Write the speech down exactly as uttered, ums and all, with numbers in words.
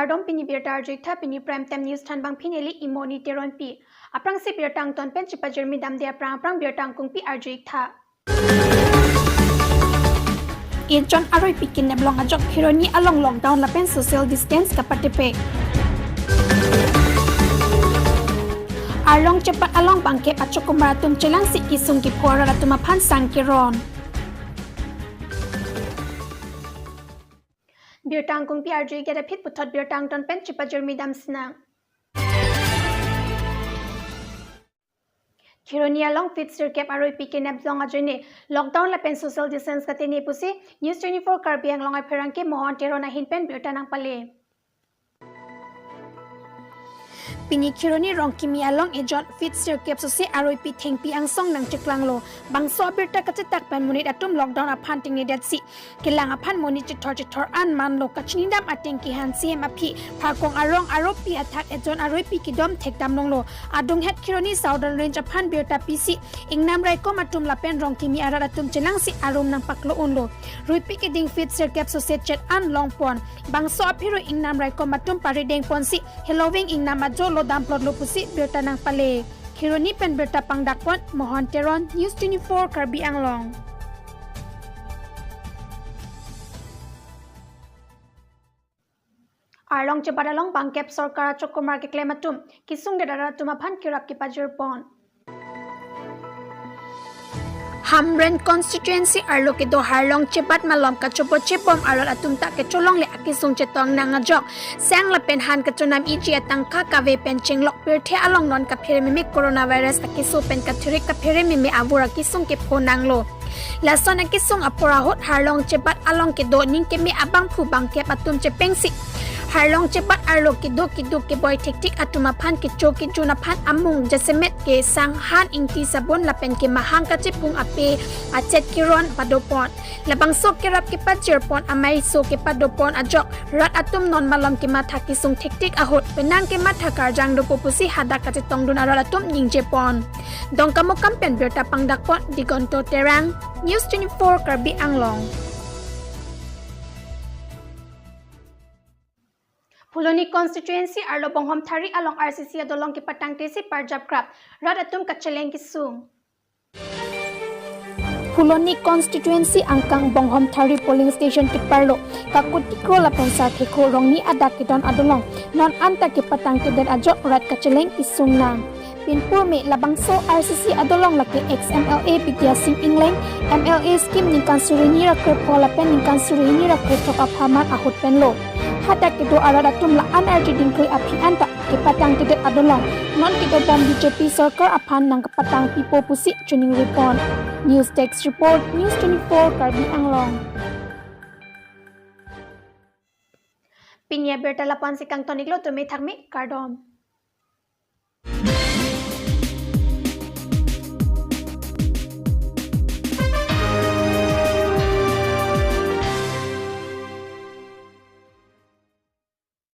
Kardom, pini birta arju-ik tha, pini Prime Time News thanbang pini neli Imoni Teronpi. Aphrangsi birta angton pen chepajirmi damde aphrang aphrang birta angkungpi arju-ik tha. Ejon aroipi kenep long ajok Kheroni along lockdown lapen social distance kapatepek. Arlong chebat along bangkep achokomar atum chelangsi kesung kepho arat atum aphan sang keron. Birta angkungpi arju-ik det aphi puthot birta angton pen chepajirmi dam sinang. Kheroni along feet sirkep aroipi kenep long ajoine lockdown lapen social distance katene pusi News twenty-four Karbi Anglong apherangke Mohon Teron ahin pen birta nangpale. Pini Kheroni Rongkimi along ejon feet sirkep sose aroipi thengpi angsong nangcheklanglo. Bangso abirta kachetak pen monit atum lockdown aphan tengnedetsi kelang aphan monit chethor chethor an manlo. Kachinidam ateng ke Hansi hem aphi Pharkong arong aropi athak ejon aroipi kedom thekdam longlo. Adunghet Kheroni Southern Range aphan birta pisi ingnam raikom atum lapen Rongkimi arat atum chelangsi arum nangpaklo unlo. Roipi keding feet sirkep sose chet an longpon. Bangso aphiro ingnam raikom atum parideng ponsi heloving ingnam ajo lo damplotlo pusi birta nangpale. Kheroni pen birta pangdakpon Mohon Teron, News twenty-four Karbi Anglong. Arlong chebat along bangkep sorkar achokomar keklem atum kesungdet arat atum aphan kerap kepajirpon. Hamren constituency arlo kedo Harlong chebat malom kachopo chepom arat atum ta kecholongle akesung chetong nang ajok sang lapen han kachonam iji atangka kave pen chenglok pirthe along non kaphere meme coronavirus akeso pen kathirik kaphere meme avur akesung kepho nanglo. Lason akesung apor ahut Harlong chebat along kedo ning keme abangphu bangkep atum chepengsi Harlong chebat arlo kedo keduk keboi thektik atum aphan kecho kejun aphan amung jasemet ke sang han ingti sabun lapen kemahang kachepung ape achet keron padopon. Labangso kerap kepajirpon amei so kepadopon ajok rat atum non malom kematha kesung thektik ahut penang kematha karjang dopo pusi hadak kachetongdun arat atum ningjepon. Dongkamukam pen birta pangdakpon Digonto Terang, News twenty-four Karbi Anglong. Phuloni constituency arlo Bonghom Thari along R C C adolong kepatangtesi parjap krap, rat atum kacheleng kesung. Phuloni constituency angkang Bonghom Thari polling station keparlo Kakutikro lapen Sarthekho Rongni adak kedon adolong non anta kepatangtedet ajok rat kacheleng kesung nang. Pinpur me labangso R C C adolong lake ex M L A Bidya Sing Engleng, M L A scheme ningkan suri hini ra krepho lapen ningkan suri hini ra krethok apharman ahut penlo. Hadak kedo arat atum la-an arje dingkri aphi anta kepatangtedet adolong non kedobom B J P sorkar aphan nangkepatang pipo pusi chuning report. News Desk Report, News twenty-four Karbi Anglong. Pini abirta lapu-ansi kangton-iklo, tumi thakmi, kardom.